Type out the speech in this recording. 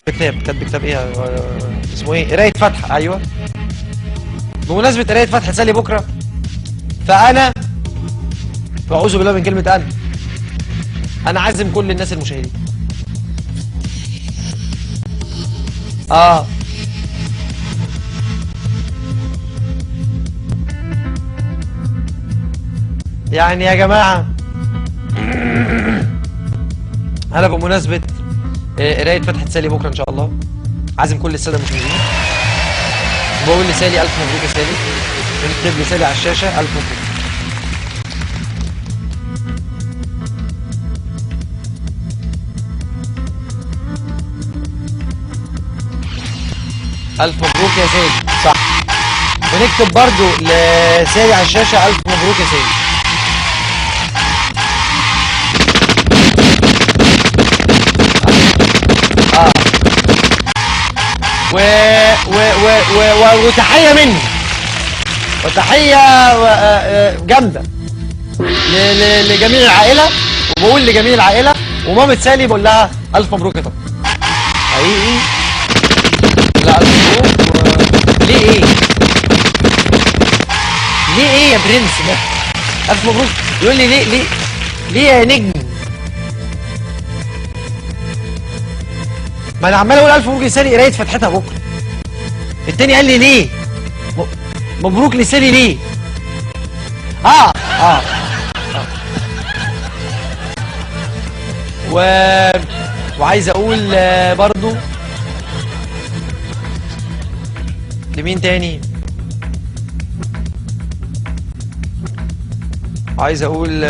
كتاب، كاتب كتاب ايه اسمه ايه؟ قرايه فاتحة. ايوه، بمناسبة قرايه فاتحة سالي بكره، فانا فاعوذ بالله من كلمة انا عازم كل الناس المشاهدين. يعني يا جماعة انا بمناسبة قرايه فتحه سالي بكره ان شاء الله عازم كل السادة المشاهدين، بقول لسالي الف مبروك يا سالي، بنكتب لسالي على الشاشة الف مبروك. الف مبروك يا سالي، صح. ونكتب برضو لسالي على الشاشة الف مبروك يا سالي. و و و و وتحية مني، وتحية جامدة لجميع العائلة، وبقول لجميع العائلة ومامة سالي بقول لها الف مبروك يا طب. حقيقي لا الف مبروك. ليه ايه؟ ليه ايه يا برنس ده؟ الف مبروك. يقول لي ليه ليه ليه يا نجم؟ ما انا عمال اقول الف مبروك لسالي قرايه فتحتها بكره. التاني قال لي ليه؟ مبروك لسالي ليه؟ اه اه اه وعايز اقول برضو لمين تاني؟ عايز اقول